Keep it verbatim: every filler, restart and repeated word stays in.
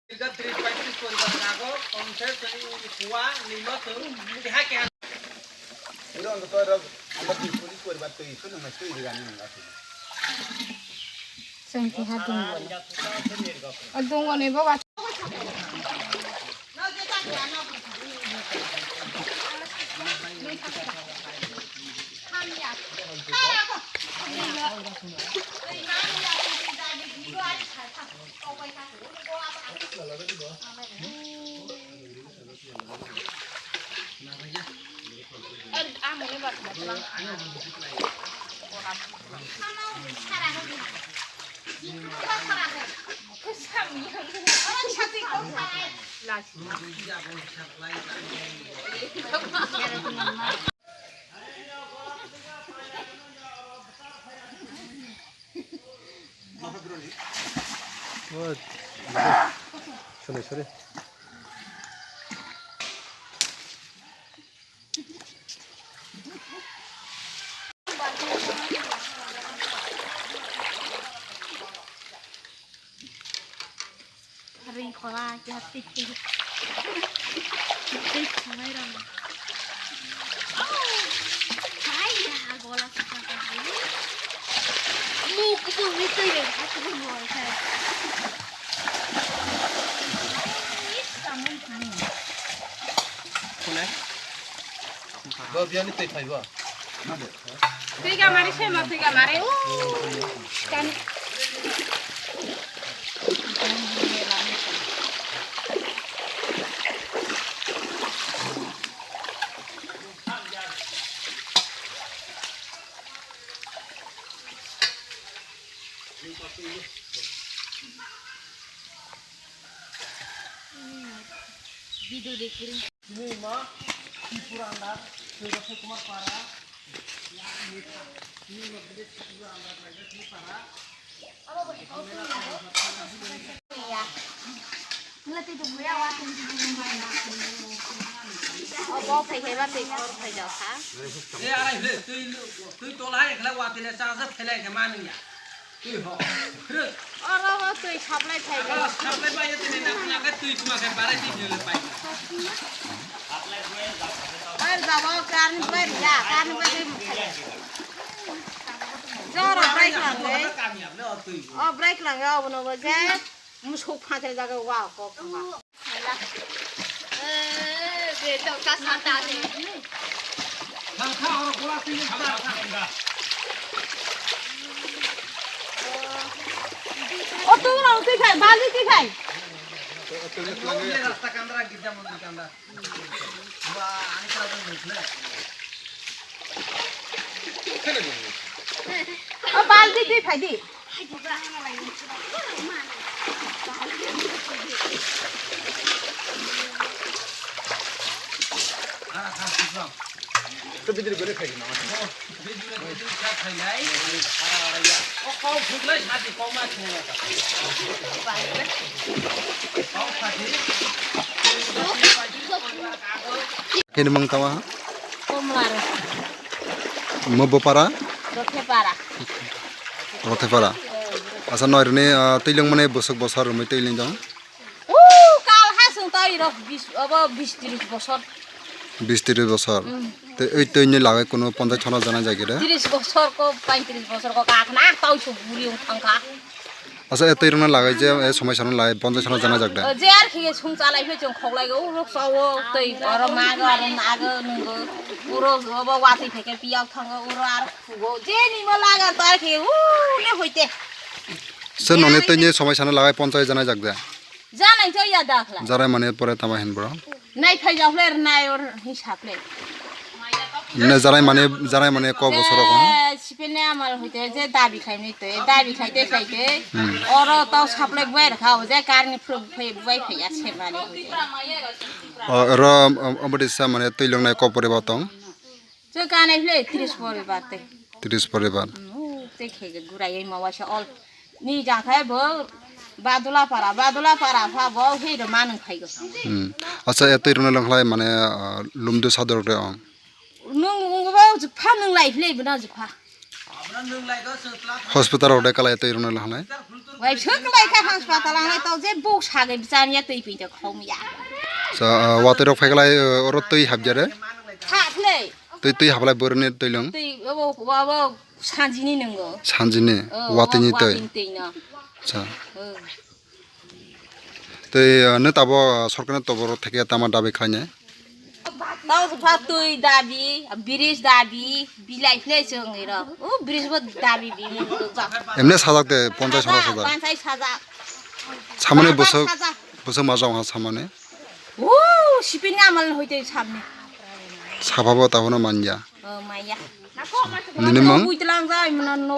Tirga tris paitris poribar jago, kongse chwng kuwa nima chwng keha keha. Iro ang to ro ang to police poribar twi chwng nang twi diga ni nang asli. Chwng keha dungoni. O dungoni bo wa. Sorry, sorry. Ring khola, ya, tik, tik. Tik, tik, tik. Hai, ya, gola, sa, sa, sa, hai. Mu, kupu, mi, tui, re, ha, kupu, mo, sa. Is, kamu, kamu. Kone? Bo biyani twi phaibo. Twi ga mari se ma twi ga mari. Kan. Video recording. Chini ma Tripura andar, Surya Kumar Para. Obo phai khe ba twi kor phai jao kha. E arai le twi twi tola hai khala wa tile cha sa thele khe manu ya. Twi ho. Oro ho twi supply phai jao. Oro supply ba ye twi na na khe twi kuma khe parai twi le pai. Bar jabo karni bar ya karni bar. Jora break lang le. O break lang ya obo no bo je. Musuk phatel jaga wa kok thangkha. Eh, be to ka sa ta de. Thangkha oro bola twi ni thangkha. O tu rong twi khai, bali twi khai. Rasta kandra, girja mondir kandra. Ba, ani kara nukle. O balti twi phai di. To bidire gole khai na. Kini mang tawa? Komlar. Mo bopara? Rothepara. Rothepara. Asa noi rwni, ah, twi lwng mani bwswk bwswk rwmwi twi lwng jang? O kal ha sung tai rok bis, abo bis tris bosor. Bis tris bosor. Mm. Te oi twi ni lagai kuno ponjai chona jana jai gede? Tris bosor ko, paitris bosor ko kak na tau su buri ung thangkha. Asa e twi rwna lagai je, e somai sana lagai ponjai chona jana jak da? O je ar khe sung chalai phe chong khok lai go, urok sawo, twi oro mago, oro nago, nungo. Uro obo watwi theke piyok thango, uro ar khugo. Je ni mo laga to ar khe, u ne hoite. Se noni twi ni somai sana lagai ponjai jana jak da? Janai to ya dakhla. Jarai mane pore tama hin bro. Nai phai jao le nai or hi saple. Ne jarai mane, jarai mane ko bosoro ko? Eh, sipene amal hoite je dabi khaimni to, dabi khaite khaite. Hmm. Oro to saple bai rakha o je karni phru phai bai phai ya se mane hoite. O ro, um, um, obodi sa mane twi longnai ko pore ba tong? Chwng kanai phle tris poribar te. Tris poribar. Hmm, o te khe gurai ma waisa ol. Ni jakhai bo Badula para, Badula para pha bo hei ro manung phaigo. Hmm. Acha, e twi rwna lwng khlai mane, ah, lumdu sador de ong. Nung bo jupha nung lai phle bo na jupha. Hospital rok de kalai twi rwna lahanai. Wai suk lai kha hospital ang lai to je buk sagai bichar ya twi pi de khom ya. Sa, ah, watwi rok phaiklai, ah, oro twi habjare. Tha khlai. Twi, twi hablai boroni twi lwng. Twi, o, o, o, o, sanjini nungo. Sanjini, o, watini o, twi. Watini twi no. Sa. O. Tei, ah, nw tabuk, ah, sorkarni toboro theke tama dabi khlainai? Tau pha twi dabi, bridge dabi, bilai phlai chwng iro. O bridge bo dabi bi mo to ja. Emne sajak de ponchai sora sajak. Ponchai sajak. Samani bwswk, sajak. Bwswk ma jong ha samani. O sipini amal hoite samni. Sapa bo tabono manya. O manya. Nini mung? Buitlang jai mano no.